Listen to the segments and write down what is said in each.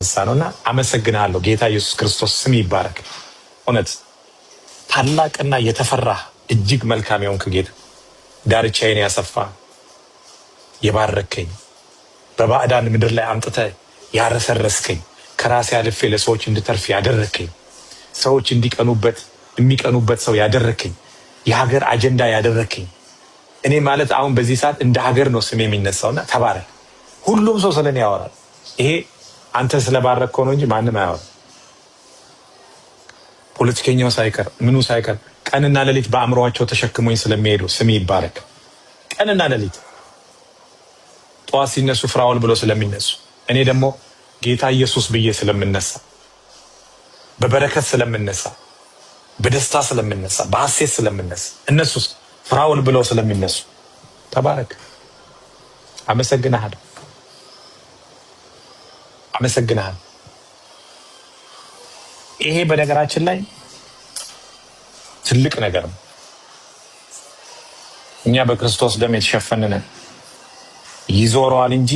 ነው እና አመሰግናለሁ። ጌታ ኢየሱስ ክርስቶስ ስም ይባረክ። እውነት ታላቅና የተፈራህ እጅግ መልካም የሆንክ ጌታ፣ ዳርቻዬን ያሰፋ፣ የባረከኝ፣ በባዕዳን ምድር ላይ አምጥተህ ያረሰረስከኝ፣ ከራሴ አልፌ ለሰዎች እንድተርፍ ያደረከኝ፣ ሰዎች እንዲቀኑበት የሚቀኑበት ሰው ያደረከኝ፣ የሀገር አጀንዳ ያደረከኝ፣ እኔ ማለት አሁን በዚህ ሰዓት እንደ ሀገር ነው ስሜ የሚነሳውና ተባረክ። ሁሉም ሰው ስለኔ ያወራል። ይሄ አንተ ስለባረከው ነው እንጂ ማንም አያወራም። ፖለቲከኛው ሳይቀር ምኑ ሳይቀር ቀንና ሌሊት በአእምሯቸው ተሸክሞኝ ስለሚሄዱ ስሜ ይባረክ። ቀንና ሌሊት ጠዋት ሲነሱ ፍራኦል ብሎ ስለሚነሱ፣ እኔ ደግሞ ጌታ ኢየሱስ ብዬ ስለምነሳ፣ በበረከት ስለምነሳ፣ በደስታ ስለምነሳ፣ በሐሴት ስለምነሳ፣ እነሱስ ፍራኦል ብለው ስለሚነሱ ተባረክ። አመሰግንሃለሁ፣ አመሰግንሃለሁ። ይሄ በነገራችን ላይ ትልቅ ነገር ነው። እኛ በክርስቶስ ደም የተሸፈንን ይዞረዋል እንጂ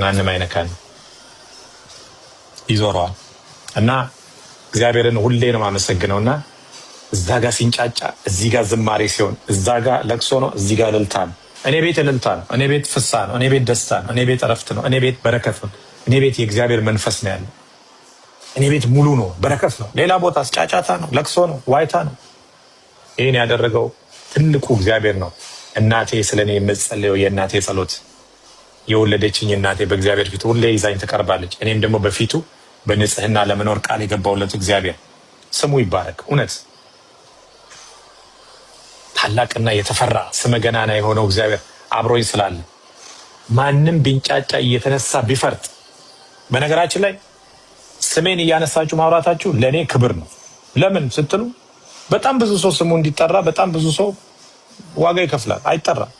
ማንም አይነካን። ይዞረዋል እና እግዚአብሔርን ሁሌ ነው የማመሰግነው። እና እዛ ጋር ሲንጫጫ እዚህ ጋር ዝማሬ ሲሆን፣ እዛ ጋር ለቅሶ ነው፣ እዚህ ጋር እልልታ ነው። እኔ ቤት እልልታ ነው። እኔ ቤት ፍስሃ ነው። እኔ ቤት ደስታ ነው። እኔ ቤት እረፍት ነው። እኔ ቤት በረከት ነው። እኔ ቤት የእግዚአብሔር መንፈስ ነው ያለው። እኔ ቤት ሙሉ ነው፣ በረከት ነው። ሌላ ቦታ ጫጫታ ነው፣ ለቅሶ ነው፣ ዋይታ ነው። ይህን ያደረገው ትልቁ እግዚአብሔር ነው። እናቴ ስለ እኔ የምትጸልየው የእናቴ ጸሎት፣ የወለደችኝ እናቴ በእግዚአብሔር ፊት ሁሌ ይዛኝ ትቀርባለች። እኔም ደግሞ በፊቱ በንጽህና ለመኖር ቃል የገባሁለት እግዚአብሔር ስሙ ይባረክ። እውነት ታላቅና የተፈራ ስመ ገናና የሆነው እግዚአብሔር አብሮኝ ስላለ ማንም ቢንጫጫ እየተነሳ ቢፈርጥ፣ በነገራችን ላይ ስሜን እያነሳችሁ ማውራታችሁ ለእኔ ክብር ነው። ለምን ስትሉ በጣም ብዙ ሰው ስሙ እንዲጠራ በጣም ብዙ ሰው ዋጋ ይከፍላል፣ አይጠራም።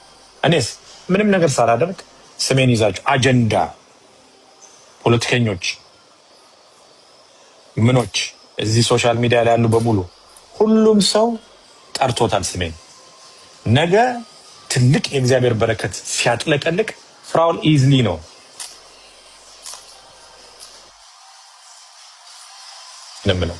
እኔስ ምንም ነገር ሳላደርግ ስሜን ይዛችሁ አጀንዳ ፖለቲከኞች ምኖች እዚህ social media ላይ ያሉ በሙሉ ሁሉም ሰው ጠርቶታል ስሜን። ነገ ትልቅ የእግዚአብሔር በረከት ሲያጥለቀልቅ ፍራኦል easily ነው የምለው።